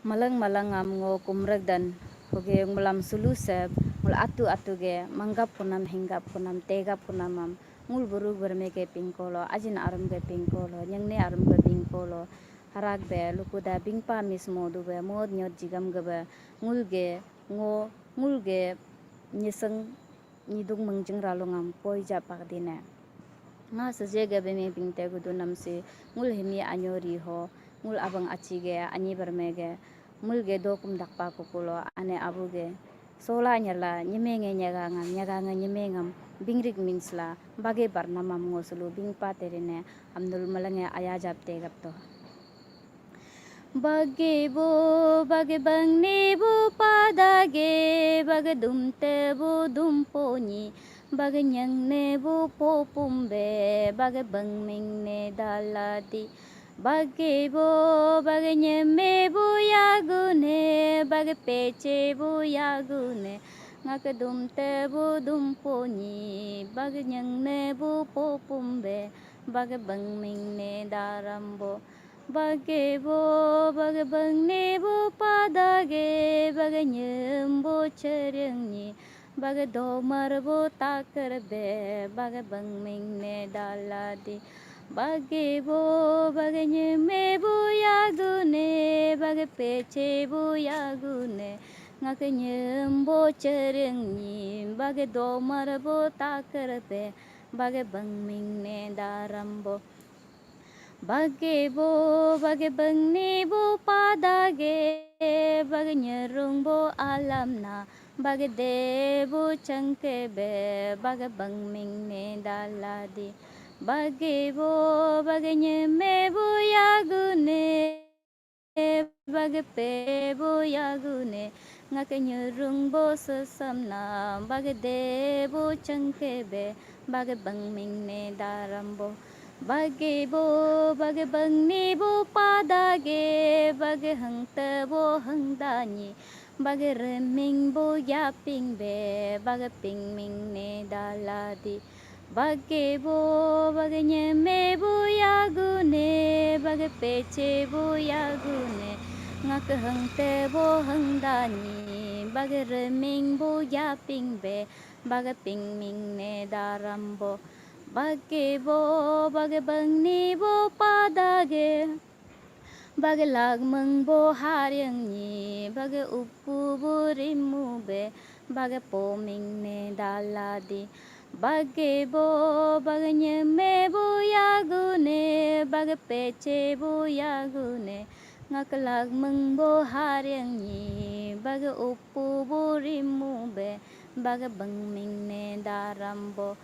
Malang malang am ngo kumragdan hoge ngulam sulu seb ngul atu atu ge manggap kunam hinggap kunam tegap kunam am ngul buru berme ke pingkolo ajin arum ge pingkolo nyengne arum ge bingkolo harak be lukuda bingpa mismo dube mod nyot jigam gebe ngul ge ngo ngul ge nyeseng nyidung mengjeng ralungam koi ja pakdine nga seje ge be me bingte gudu namsi ngul himi anyori ho ngul abang achi ge anyi berme ge mul ge dokum dakpa kukulo ane abu ge sola nyala nyime nge nyaga ngam nyaga nge nyime ngam bingrik minsla bage barnamam ngosulu bingpa terine amnul malange aya jap te gap to. Bage bo bage bangne bo padage bage dumte bo dumponi bage nyangne bo popumbe bage bangmingne daladi bage bo bage nyeme bo yagune bage peche bo yagune ngak dumte bo dumponi bage nyangne bo popumbe bage bangmingne darambo bage bo bage bangne bo padage bage nyembo cherengni bage domar bo takarbe bage bangmingne daladi bage bo bage nyeme bo yagune bage peche bo yagune ngak nyembo cherengni bage domar bo takarbe bage bangmingne darambo bage bo bage bangne bo padage bage nyerung bo alamna bage devo changkebe bage bangmingne daladi bage bo bage nyeme bo yagune bage pe bo yagune ngak nyerung bo sesamna bage devo changkebe bage bangmingne darambo bage bo bage bangne bo padage bage hangte bo hangdani bage reming bo yaping be bage pingming ne daladi bage bo bage nyeme bo yagune bage peche bo yagune ngak hangte bo hangdani bage reming bo yaping be bage pingming ne darambo bage bo bage bangne bo padage bage lagmang bo haryangni bage uppu bo rimu be bage poming ne daladi bage bo bage nyeme bo yagune bage peche bo yagune ngak lagmang bo haryangni bage uppu bo rimu be bage bangming ne darambo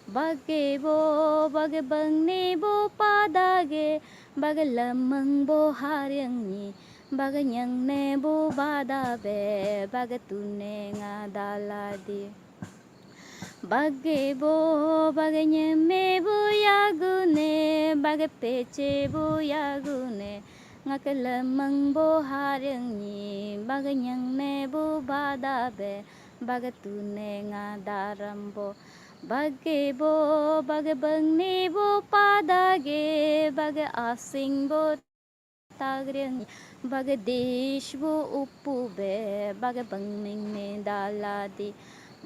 bage bo bage bangne bo padage bage lamang bo haryangni bage nyangne bo badabe bage tune nga daladi bage bo bage nyeme bo yagune bage peche bo yagune ngak lamang bo haryangni bage nyangne bo badabe bage tune nga darambo bage bo bage bangne bo padage bage asing bo tagryang bage desh bo uppu be bage bangming ne daladi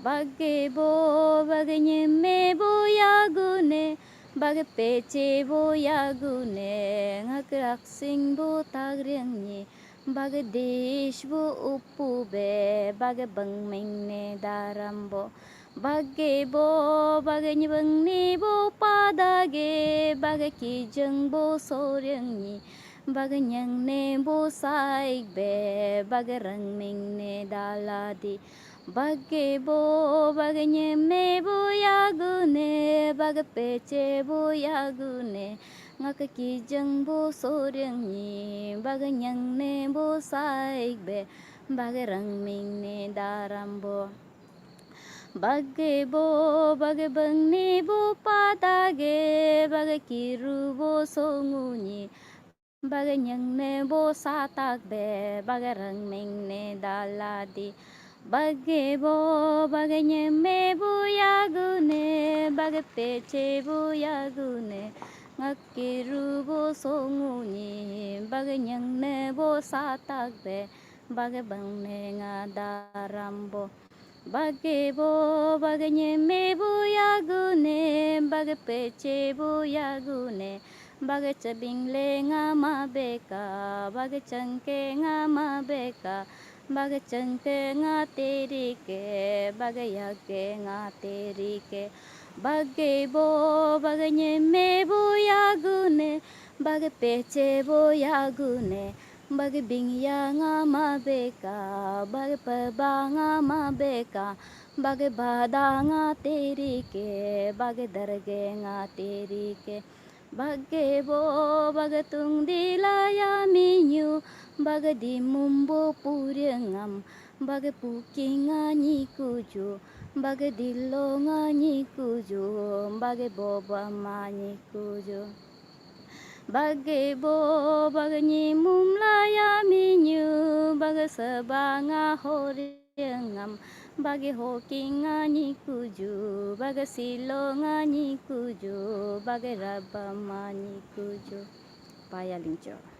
bage bo bage nyeme bo yagune bage peche bo yagune ngak raksing bo tagryang bage desh bo uppu be bage bangming ne darambo bage bo bage nyebangni bo padage bage kijeng bo soryangni bage nyangne bo saik be bage rangming ne daladi bage bo bage nyeme bo yagune bage peche bo yagune ngak kijeng bo soryangni bage nyangne bo saik be bage rangming ne darambo bage bo bage bangne bo padage bage kiru bo songuni bage nyangne bo satak be bage rangming ne daladi bage bo bage nyeme bo yagune bage peche bo yagune Ngak ki ru bo so ngu ni bag nyang ne bo sa tak be bag bang ne nga darambo bage bo bag nye me bo ya gu ne bag pe che bo ya gu ne bag chabing le nga ma be ka bag changke nga ma be ka bag changke nga teri ke bag ya ke nga teri ke bage bo bag nye me bo ya gu ne bag pe che bo ya gu ne bag bing ya nga ma be ka bag pa ba nga ma be ka bag ba da nga teri ke bag dar ge nga teri ke bage bo bag tung di la ya mi nyu bag di mumbo purengam bag puki nga ni ku ju bag dillo nga ni ku ju bag bo ba ma ni ku ju bage bo bag ni mum la ya mi nyu bag sa ba nga ho ngam bage ho ki nga ni ku ju bag silo nga ni ku ju bage ra ba ma ni ku ju pa ya ling cho.